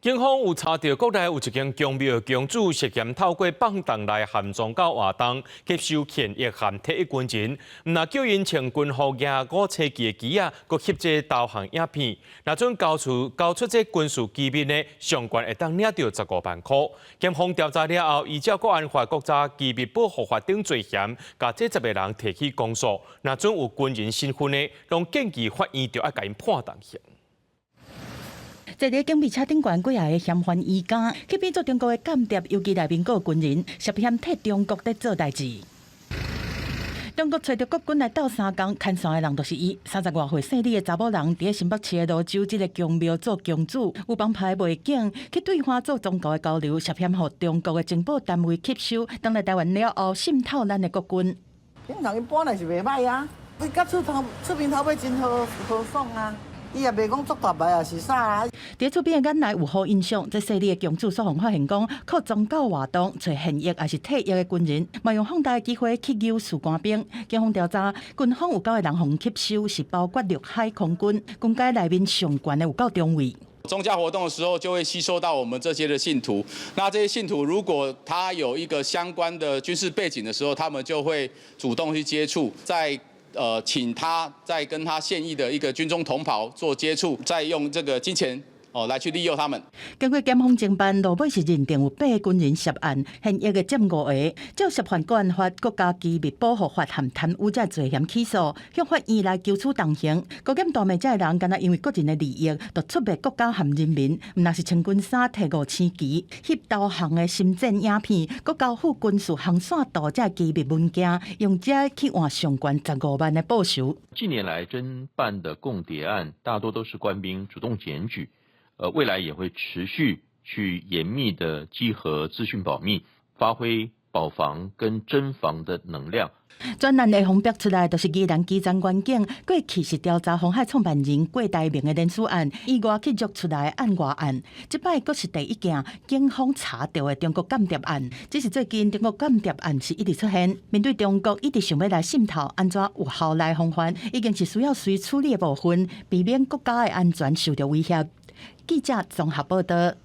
警方有查著國內有一間宮廟宮主涉嫌透過放動來含宗教活動，吸收現役和退役軍人，毋但叫𪜶穿軍服、舉五星旗的旗仔，閣翕這投降影片。若準交出這軍事機密呢，上懸會當領著15萬箍。檢方調查了後，依照國安法、國家機密保護法等罪嫌，共這10個人提起公訴。若準有軍人身份的，攏建議法院著愛共𪜶判重刑。坐佇警備車頂懸幾仔个嫌犯移監，去變做中國的間諜，尤其內面閣有軍人涉嫌替中國佇做代誌。中國揣著國軍來鬥相共，牽線的人就是伊。30外歲姓李的查某人，佇新北市的蘆洲這個宮廟做宮主，有幫派背景，去對岸做宗教的交流，涉嫌予中國的情報單位吸收，轉來台灣了後滲透咱的國軍。平常伊本來是袂䆀啊，伊佮出頭出面頭尾真豪豪爽啊。伊也袂講足大牌，也是啥啊。佇厝邊的眼內有好印象，這細膩的宮主所予發現講，靠宗教活動揣現役抑是退役的軍人，嘛用放大的機會去誘士官兵。警方調查，軍方有九個人予吸收，是包括陸海空軍，軍階內面上懸的有到中尉。宗教活動的時候，就會吸收到我們這些的信徒。那這些信徒如果他有一個相關的軍事背景的時候，他們就會主動去接觸，在請他再跟他現役的一個軍中同袍做接觸，再用這個金錢哦來去利誘他們。經過檢方偵辦，落尾是認定有八個軍人涉案，現役的佔五個，照涉犯國安法、國家機密保護法和貪污這罪嫌起訴，向法院來求處重刑。高檢大罵這个人，敢若因為個人的利益，就出賣國家和人民，毋但是穿軍衫提五星旗、翕投降的心戰影片，閣交付軍事航線圖這機密文件，用這去換上懸15萬的報酬。近年來偵辦的共諜案，大多都是官兵主動檢舉。未來也會持續去嚴密的稽核資訊保密，發揮保防跟偵防的能量。專案的風逼出來，就是宜蘭基層員警過去是調查鴻海創辦人郭台銘的人事案，意外去約出來案外案。這擺閣是第一件警方查著的中國間諜案。只是最近中國間諜案是一直出現，面對中國一直想欲來滲透，按怎有效來防範，已經是需要隨處理的部分，避免國家的安全受著威脅。記者綜合報導。